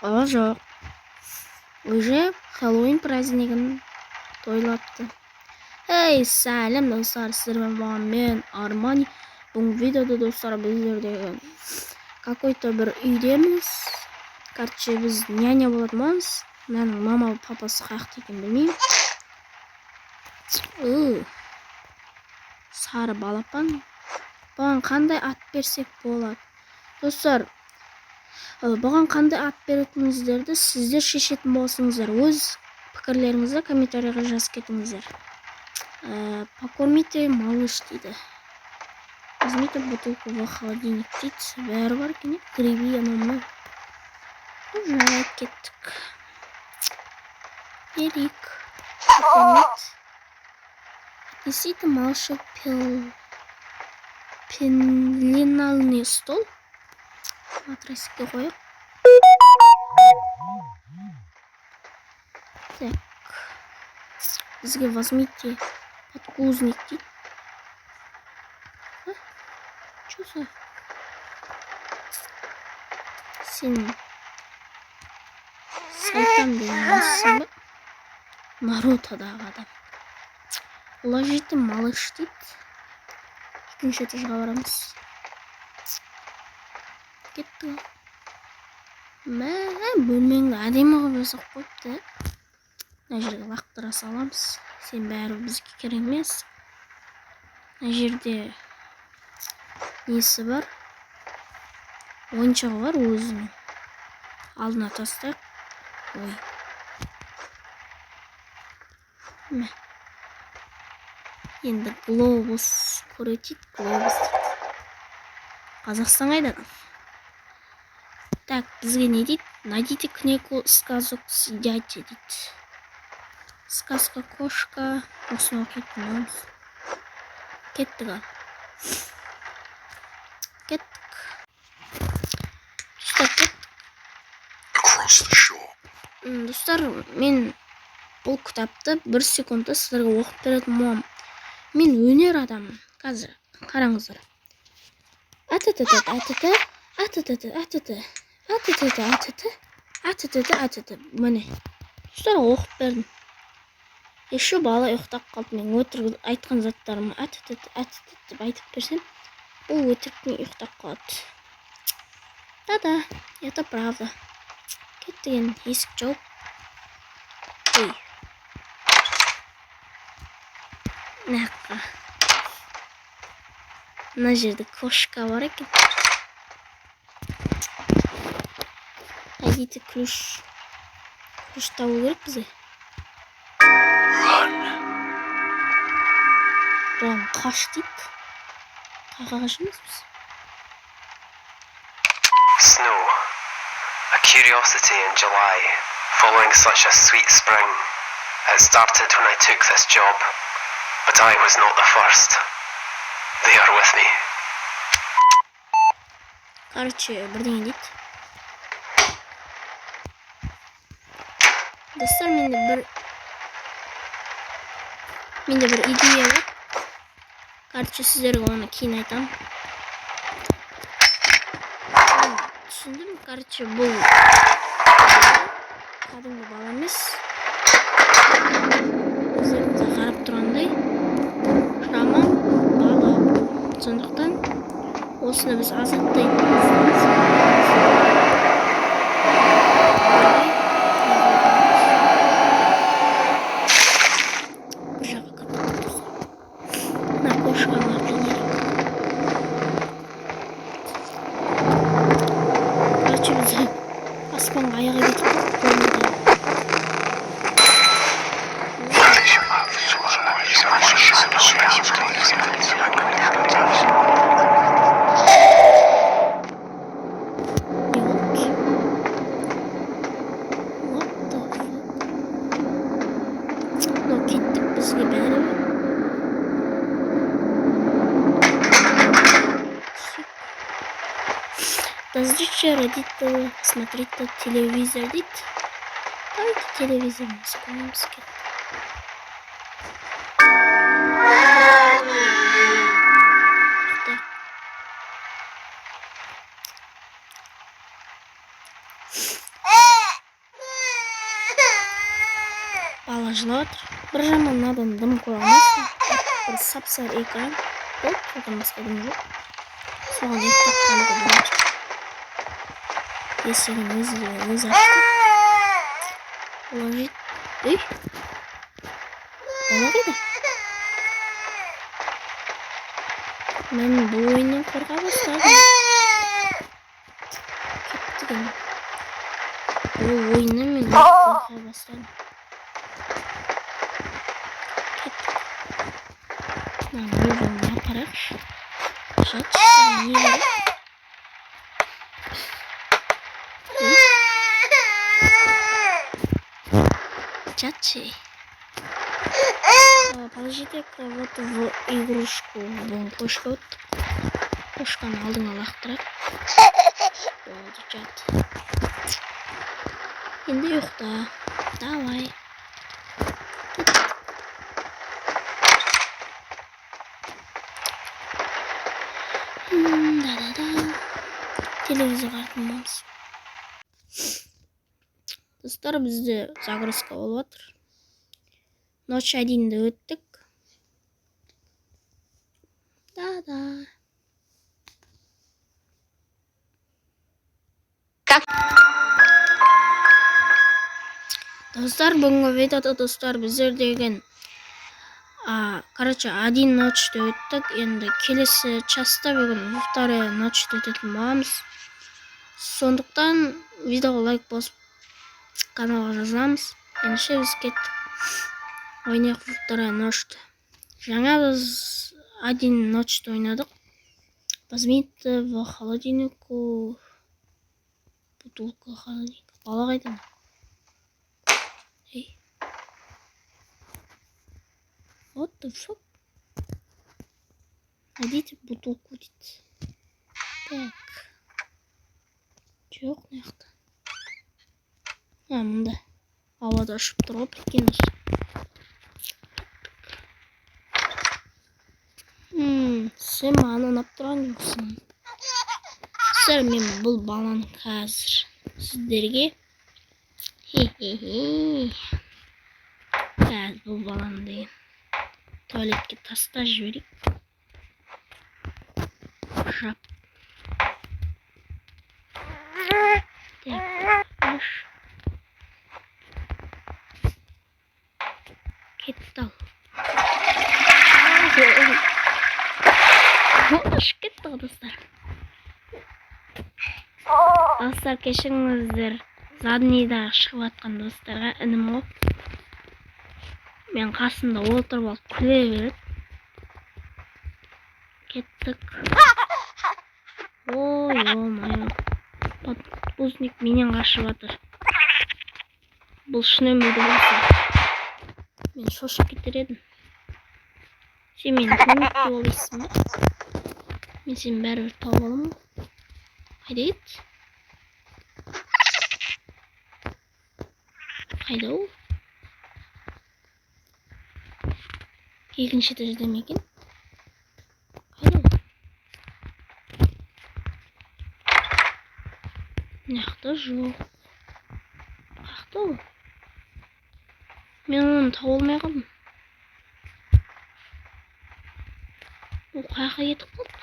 Бала жоқ. Уже Хэллоуин празднигін тойлапты. Эй, сәлем, достар, сіздермен болған мен, Армани. Бүгінгі видеода, достар, біздер деген какой-то бір үйдеміз. Короче, біз няня болатын боламыз. Мынаның мама папасы қаяқта екенін білмеймін. У, сары балапан. Бұған қандай ат берсек болады? Достар, бұған қандай ат беретініңіздерді сіздер шешетін болсаңыздар, өз пікірлеріңізді комментарийға жазып кетіңіздер. Покормите малыш дейді. Возьмите бутылку в холодильник дейді. Бәрі бар екен, иә? Гриби, анау мынау. Ну, жарайды, кеттік. Берейік. Покормить. Отнесите малыша пеленальный стол. Матрасикке қояйық. Так. Бізге возьмите подгузник дейді. А? Чё за? Сен сайтан деген бассың ба? Нарутодағы адам. Уложите малыш дейді. Екінші этажға барамыз. Кеттік. Мә, бөлмеңді әдемі қылып жасап қойыпты. Мына жерге лақтыра саламыз. Сен бәрі бізге керек емес. Мына жерде несі бар? Ойыншығы бар өзінің. Алдына тастайық. Ой. Мә. Енді глобус көрсетейік, глобус дейді. Қазақстан қайда? Так, бізге не дейді? Найдите книгу сказок с дядей дейді. Сказка кошка. Осыны оқитын боламыз. Кеттік ал. Кеттік. Достар, кеттік. Across the shore. Достар, мен бұл кітапты бір секундта сіздерге оқып беретін боламын. Мен өнер адамымын. Қазір қараңыздар. Ататата, атата, ататата, атата, ататата, атата, ататата, атата. Міне. Достар, оқып бердім. Еще бала ұйықтап қалды. Мен өтірік айтқан заттарыма ататата, ататата деп айтып берсем, бұл өтіріктен ұйықтап қалады. Да-да, это правда. Кеттік енді, есік жауып. Ой. Мына жаққа. Мына жерде кошка бар екен. Найдите ключ. Ключ табу керек бізге. Run. Run, қаш дейді. Қайға қашамыз біз? Snow. A curiosity in July, following such a sweet spring. It started when I took this job, but I was not the first. They are with me. Короче, бірдеңе дейді. Достар, менде бір идея бар. Короче, сіздерге оны кейін айтамын. Мен түсіндім, короче, бұл кәдімгі бала емес. Өздеріңіз қарап тұрғандай, жаман бала. Сондықтан осыны біз азаттайтынбыз. Бір жаққа кіріп кеттік, достар. Мына кошканы жинайық. Короче, біз аспанға аяғы кетіп қалдық қолында. Не болды? What the fuck? Мынау кеттік, бізге бәрібір. Түсік. Разрешите родителям смотреть на телевизор дейді. Давайте телевизор қоямыз, кеттік. Так. Бала жылап жатыр. Бір жаман, мынадан дым көре алмайсың. Бір сап сары экран болды, содан басқа дым жоқ. Соған ұйықтап қалуға болады. Есігін өзі өзі ашты. Положить. Ей, бала қайда? Мен бұл ойыннан қорқа бастадым. Кеттік енді. Бұл ойыннан мен қорқа бастадым. Кеттік. Мынаның өз орнына апарайықшы. Жатшы, саған не керек? Ей. Жатшы. Положите кровать в игрушку. Бұны қошқа өттік. Қошқаны алдыңа лақтырады. Болды, жат. Енді ұйықта. Давай. Кеттік. Да-да-да. Телевизор қарайтын боламыз. Достар, бізде загрузка болып жатыр. Ночь 1-ді өттік. Да-да. Как? Достар, бүгінгі видеода, достар, біздер деген короче, один ночьты өттік. Енді келесі частта бүгін вторая ночьты өтетін боламыз. Сондықтан видеоға лайк басып, каналға жазыламыз. Ендеше біз кеттік. Ойнайық вторая ночьты. Жаңа біз один ночьты ойнадық. Возьмите в холодильнику бутылку холодильника. Бала қайда? Ей. What the fuck? Найдите бутылку дейді. Так. Жоқ, мына жақта. А, мында. Ауада ұшып тұр ғой, прикинь. Сен маған ұнап тұрған жоқсың. Достар, мен бұл баланы қазір сіздерге хе-хе-хе. Қазір бұл баланы деген туалетке тастап жіберейік. Жап. Так, аш. Кетті ал. Ұшып кетті ғой, достар. Достар, кешіріңіздер. Заднийдағы шығып жатқан достарға, інім ғой. Мен қасында отырып алып күле береді. Кеттік. Ой, ё-моё. Подгузник менен қашып жатыр. Бұл шын өмірде болса, мен шошып кетер едім. Сен мені көмекке ойлайсың ба? Мен сені бәрібір тауып аламын ғой. Қайда кетті? Қайда ол? Екінші этажда ма екен? Қайда ол? Мына жақта жоқ. Қаяқта ол? Мен оны таба алмай қалдым. Ол қаяққа кетіп қалды?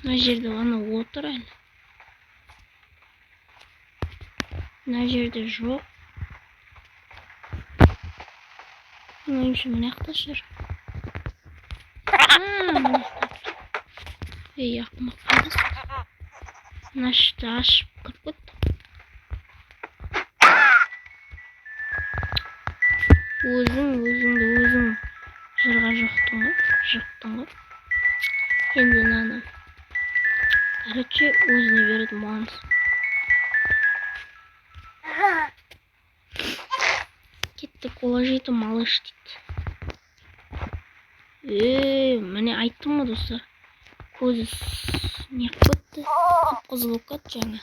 Мына жерде ана отыр әлі. Мына жерде жоқ. Менің ойымша, мына жақта шығар. А, мына жақта. Ей, ақымақ, қайдасың? Мына ішті ашып кіріп кетті. Өзің, өзіңді өзің жырға жықтың ғой, жықтың ғой. Енді мынаны, короче, өзіне беретін боламыз. Кеттік, уложите малыш дейді. Ей, міне айттым ғой, достар. Көзі не қылып кетті? Қып-қызыл болып кетті жаңа.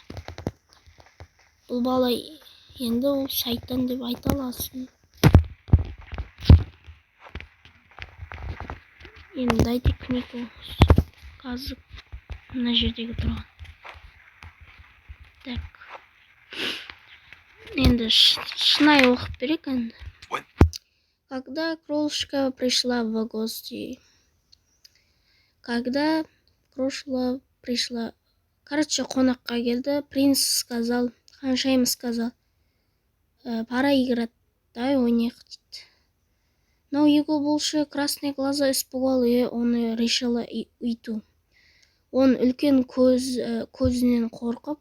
Бұл бала енді ол шайтан деп айта аласың. Енді дайте книгу. Қазір мына жердегі тұрған. Так. Енді шынайы оқып берейік енді. When Когда Крошка пришла в гости. Когда Крошка пришла. Короче, қонаққа келді. Принц сказал, ханшайым сказал, «Пора играть, давай ойнайық», — дейді. Но его большие красные глаза испугал ее, он решила уйти. Он үлкен көзінен қорқып,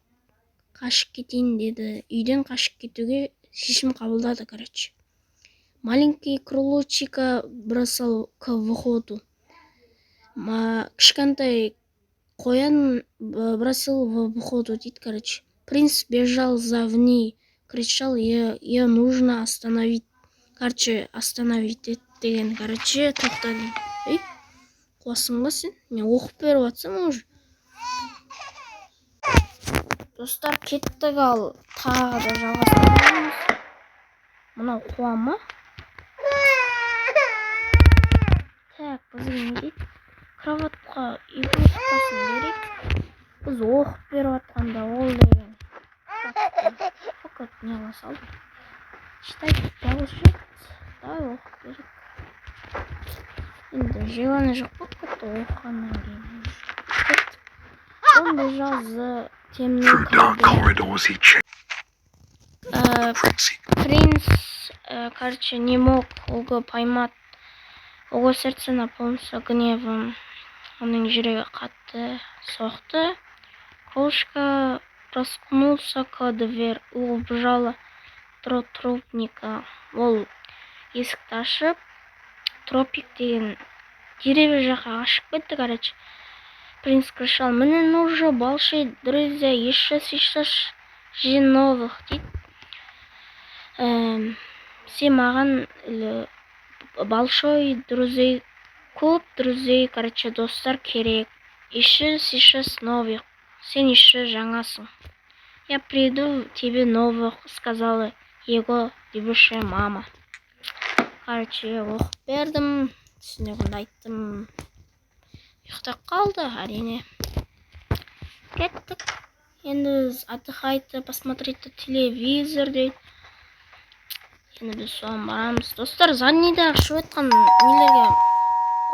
қашып кетейін деді. Үйден қашып кетуге шешім қабылдады, короче. Маленький кроличка бросал к выходу. Кішкентай қоян бросил в выходу дейді, короче. Принц бежал за в ней, кричал: Ее нужно остановить». Короче, остановить ет деген, короче, тоқта деген. Ей, қуасың ба сен? Мен оқып беріп жатсам уже. Достар, кеттік, ал тағы да жалғастырамыз. Мынау қуа ма? Так, бізге не дейді? Кроватқа игрушкасын берейік. Біз оқып беріп жатқанда ол деген. Так, не қыла салды? Читать продолжить. Давай оқып берейік. Енді желание жоқ болып кетті оқығаннан кейін. Кеттік. Он бежал за темный Through dark коридор. Corridors he chased the prince. He Принц, короче, не мог его поймать. Его сердце наполнился гневом. Оның жүрегі қатты соқты. Крошка проскнулся к дверь, убежала тропника. Ол есікті ашып, тропик деген деревья жаққа қашып кетті, короче. Принц кричал: «Мне нужно большие друзья, еще сейчас же новых», — дейді. Сен маған большой друзей, көп друзей, короче, достар керек. Еще сейчас новых. Сен еще жаңасың. «Я приду тебе новых», — сказала его любящая мама. Короче, оқып бердім. Түсінігімді айттым. Ұйықтап қалды, әрине. Кеттік. Енді біз отдыхайте, посмотрите телевизор дейді. Енді біз соған барамыз. Достар, заднийдағы шығып жатқан нелерге.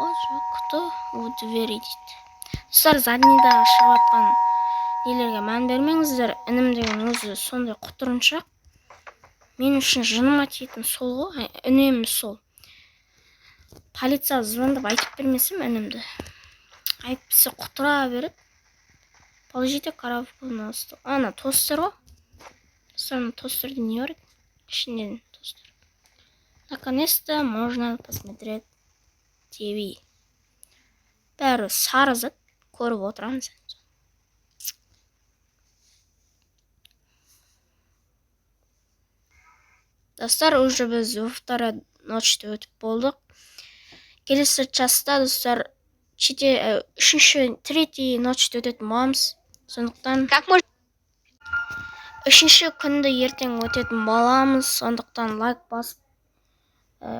Ой, жоқ, кто у двери дейді. Достар, заднийдағы шығып жатқан нелерге мән бермеңіздер. Інім деген өзі сондай құтырыншақ. Мен үшін жыныма тиетін сол ғой, үнемі сол. Полицияға звондап айтып бермесем інімді. Әйтпесе құтыра береді. Положите коробку на стол. Ана тостер ғой. Достар, ана тостерде не бар екен? Ішінде тостер. Наконец-то можно посмотреть ТВ. Бәрі сары зат, көріп отырамыз. Достар, уже біз во второй ночьті өтіп болдық. Келесі частта, достар, үшінші, третий ночьті өтетін боламыз. Сондықтан Как можно үшінші күнді ертең өтетін боламыз. Сондықтан лайк басып,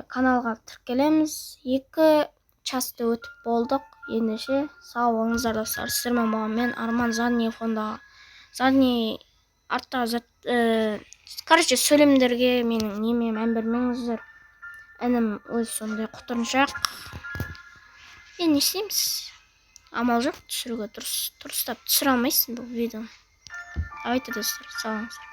каналға тіркелеміз. 2 часты өтіп болдық. Ендеше сау болыңыздар, достар. Сіздермен болған мен Арман. Задний фондағы, задний арттағы зат, короче, сөйлемдерге менің неме мән бермеңіздер. Інім өзі сондай құтырыншақ. Енді не істейміз? Амал жоқ, түсіруге дұрыстап түсіре алмайсың бұл видеоны. Давайте, достар, сау болыңыздар.